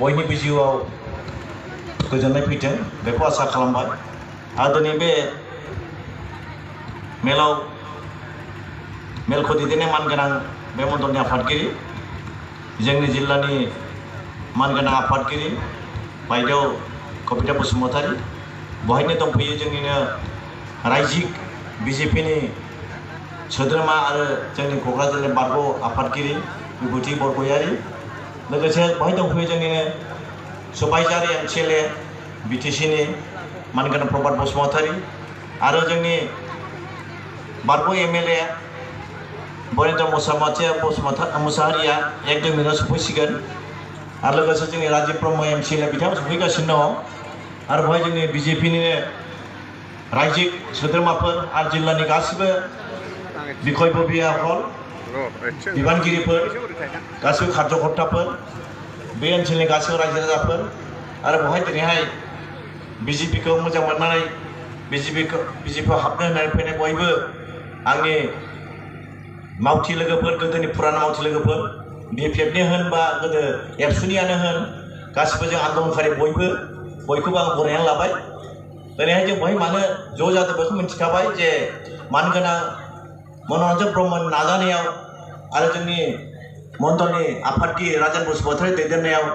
बयनिबो जिउआव गोजोननाय फैथों बेखौ आसा खालामबाय आरो दिनै बे मेलखौ दैदेननाय मानगोनां बे मण्डलनि आफादगिरि जोंनि जिल्लानि मानगोनां आफादगिरि बायदेव कबिता बसुमतारी बहायनो दंफैयो जोंनिनो रायजिक बिजेपिनि सोद्रोमा आरो जोंनि क'क्राझारनि बारग' आफादगिरि बिभुति बरगयारी लोगोसे बहाय दंफैयो जोंनिनो सबायझार एमसिएलए बिटिसिनि मानगोनां प्रभात बसुमतारी आरो जोंनि बारग' एमएलए बरेन्द्र मुसाहारिया एक दुइ मिनिटाव सफैसिगोन आरो लोगोसे जोंनि राजीव ब्रह्म एमसिएलए बिथाङा सफैगासिनो दङ आरो बेवहाय जोंनि बिजेपिनिनो रायजिक सोद्रोमाफोर आरो जिल्लानि गासिबो बिखय बबिया हल बिबानगिरिफोर गासिबो कार्यकर्ताफोर बे ओनसोलनि गासिबो रायजो राजाफोर आरो बेवहाय दिनैहाय बिजेपिखौ मोजां मोननानै बिजेपिआव हाबनो होननानै फैनाय बयबो आंनि मावथि लोगोफोर गोदोनि फुराना मावथि लोगोफोर बिपिएफनि होन बा गोदो एबसुनियानो होन गासिबो जों आन्दलनकारि बयखौबो आं बरायनानै लाबाय दिनैहाय जों बेवहाय मानो ज' जादों बेखौ मिन्थिखाबाय जे मानगोनां मन'रन्जन ब्रह्मनि नाजानायाव आरो जोंनि मण्डलनि आफादगिरि राजेन बसुमतारी दैदेननायाव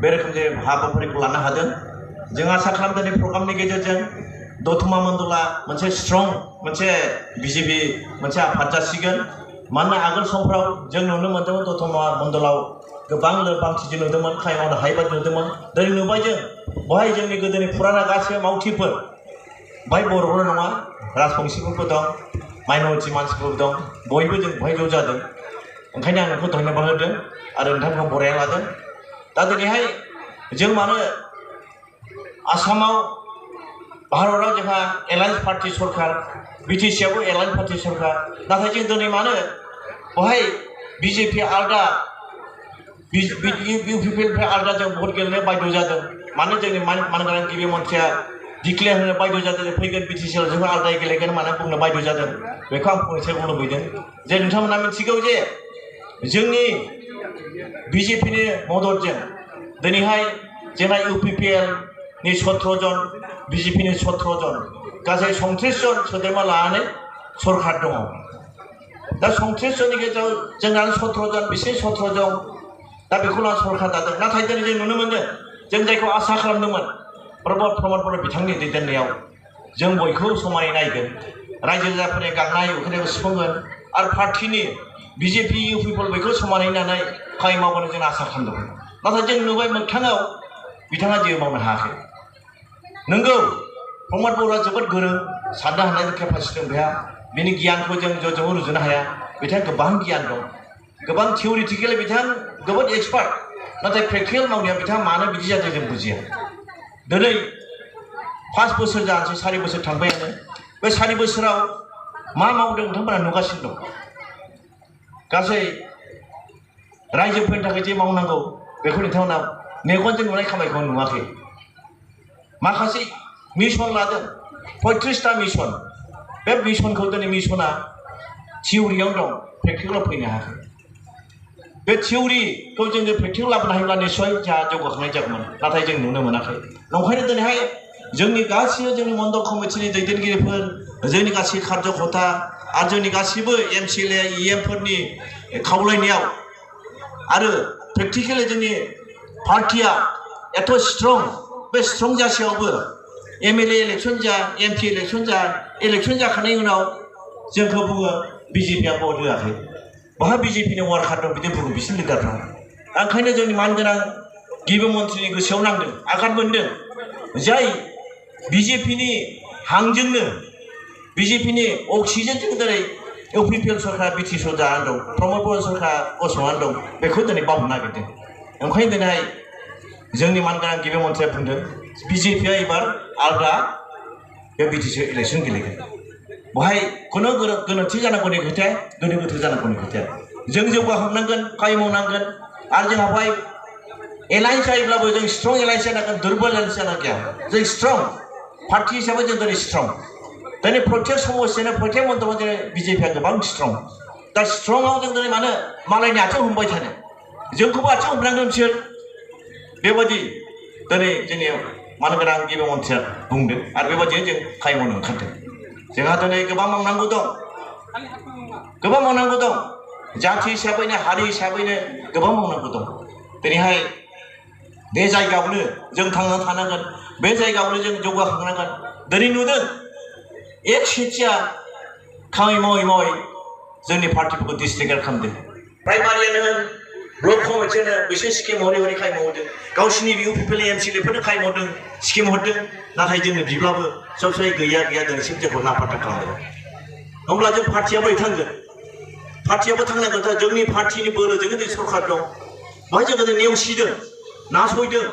बे रोखोमनि हाबाफारिखौ लानो हादों जों आसा खालामदों दिनै प्रग्रामनि गेजेरजों दतमा मण्डला मोनसे स्ट्रं मोनसे बिजेपि मोनसे आफाद जासिगोन मानोना आगोल समफ्राव जों नुनो मोन्दोंमोन दतमा मण्डलाव गोबां लोरबांथि नुदोंमोन खामानि मावनो हायैबादि नुदोंमोन दिनै नुबाय जों बेवहाय जोंनि गोदोनि फुराना गासैबो मावथिफोर बेवहाय बर'ल' नङा राजबंसिफोरबो दं माइन'रिटि मानसिफोरबो दं बयबो जों बेवहाय ज' जादों ओंखायनो आं नोंखौ धन्यबाद होदों आरो नोंथांमोनखौ बरायना लादों दा दिनैहाय जों मानो आसामाव भारतआव जोंहा एलायन्स पार्टी सरकार बिटिसिआवबो एलायन्स पार्टी सरकार नाथाय जों दिनै मानो बेवहाय बिजेपि आलादा इउपिपिएलनिफ्राय आलादा जों भट गेलेनो बाध्य जादों मानो जोंनि मानगोनां गिबि मन्थ्रिया डिक्लेयार होनो बाध्य जादों फैगोन बिटिसिआव जोंहा आलादायै गेलेगोन मानो बुंनो बाध्य जादों बेखौ आं फंनैसो बुंनो लुबैदों जे नोंथांमोना मिथिगौ जे जोंनि बिजेपिनि मददजों दिनैहाय जोंहा इउपिपिएलनि 17 जन बिजेपिनि 17 जन गासै 29 जन सोद्रोमा लानानै सरकार दङ दा 29 जननि गेजेराव जोंना 17 जन बिसोर 17 जन दा बेखौ लानानै सरकार दादों नाथाय दिनै जों नुनो मोनो जों जायखौ आसा खालामदोंमोन प्रमद बर' बिथांनि दैदेननायाव जों बयखौ समानै नायगोन रायजो राजाफोरनि गांनाय उखैनायखौ सुफुंगोन आरो पार्टिनि बिजेपि इउपिपिएल बेखौ समानै नायनानै खामानि मावगोन जों आसा खालामदोंमोन नाथाय जों नुबाय मोगथाङाव बिथाङा जेबो मावनो हायाखै नंगौ प्रमद बर'आ जोबोद गोरों साननो हानाय केपासिटि दं बेहा बिनि गियानखौ जों ज'जों रुजुनो हाया बिथाङा गोबां गियान दं गोबां थियरिटिकेलि बिथाङा जोबोद एक्सपार्ट नाथाय प्रेक्टिकेल मावनायाव बिथाङा मानो बिदि जादों जों बुजिया दिनै 5 बोसोर जानोसै 4 बोसोर थांबायानो बे 4 बोसोराव मा मावदों नोंथांमोना नुगासिनो दं गासै रायजोफोरनि थाखाय जे मावनांगौ बेखौ नोंथांमोना मेगनजों नुनाय खामानिखौ नुवाखै माखासे मिशन लादों 35टा मिशन बे मिशनखौ दिनै मिशना थियरियाव दं प्रेक्टिकेलाव फैनो हायाखै बे थियरिखौ जोङो प्रेक्टिकेल लाबोनो हायोब्ला निश्चय जोंहा जौगाखांनाय जागौमोन नाथाय जों नुनो मोनाखै नंखायनो दिनैहाय जोंनि गासिबो जोंनि मण्डल कमिटिनि दैदेनगिरिफोर जोंनि गासै कार्यकर्ता आरो जोंनि गासिबो एमसिएलए इएमफोरनि खावलायनायाव आरो प्रेक्टिकेलि जोंनि पार्टिया एथ' स्ट्रं बे स्ट्रं जासेयावबो एमएलए इलेक्शन जा एमपि इलेक्शन जाखांनायनि उनाव जोंखौ बुङो बिजेपिआ भट होआखै बहा बिजेपिनि वार्कार दं बिदि बुङो बिसोर लिडारफ्रा ओंखायनो जोंनि मानगोनां गिबि मन्थ्रिनि गोसोआव नांदों आघात मोनदों जाय बिजेपिनि हांजोंनो बिजेपिनि अक्सिजेनजों दिनै इउपिपिएल सरकार बिटिसिआव जानानै दं प्रमद बर' सरकार गसंनानै दं बेखौ दिनै बावनो नागिरदों ओंखायनो दिनै जोंनि मानगोनां गिबि मन्थ्रिया बुंदों बिजेपिआ एबार आलादा बे बिटिसिआव इलेक्शन गेलेगोन बेवहाय खुनु गोरोन्थि जानांगौनि खोथाया गोनो गोथो जानांगौनि खोथाया जों जौगाखांनांगोन खामानि मावनांगोन आरो जोंहा बेवहाय एलायन्स जायोब्लाबो जों स्ट्रं एलायन्स जानांगोन दुर्बल एलायन्स जानांगौ जों स्ट्रं पार्टी हिसाबै जों दिनै स्ट्रं दिनै प्रत्येक समस्यानो प्रत्येक मन्डलाव दिनै बिजेपिआ गोबां स्ट्रं दा स्ट्रंआव जों दिनै मानो मालायनि आथिं हमबाय थानो जोंखौबो आथिं हमनांगोन बिसोर बेबायदि दिनै जोंनि मानगोनां गिबि मन्थ्रिया बुंदों आरो बेबायदिनो जों खामानि मावनो ओंखारदों जोंहा दिनै गोबां मावनांगौ दं गोबां मावनांगौ दं जाथि हिसाबैनो हारि हिसाबैनो गोबां मावनांगौ दं दिनैहाय बे जायगायावनो जों थांनानै थानांगोन बे जायगायावनो जों जौगाखांनांगोन दिनै नुदों एक सेथिया खामानि मावै मावै जोंनि पार्टिफोरखौ डिस्ट्रिक्ट खालामदों प्राइमारियानो होन ब्लक कमिटियानो बिसोर स्किम हरै हरै खामानि मावदों गावसिनि इउपिपिएल एमसिएलएफोरनो खामानि मावदों स्किम हरदों नाथाय जोंनो बिब्लाबो सबसे गैया दिनैसिम जोंखौ नाफाथा खालामदों होमब्ला जों पार्टिया बोरै थांगोन पार्टियाबो थांनांगोन जोंनि पार्टिनि बोलोजोंनो जों सरकार दं बेवहाय जोङो नेवसिदों नासयदों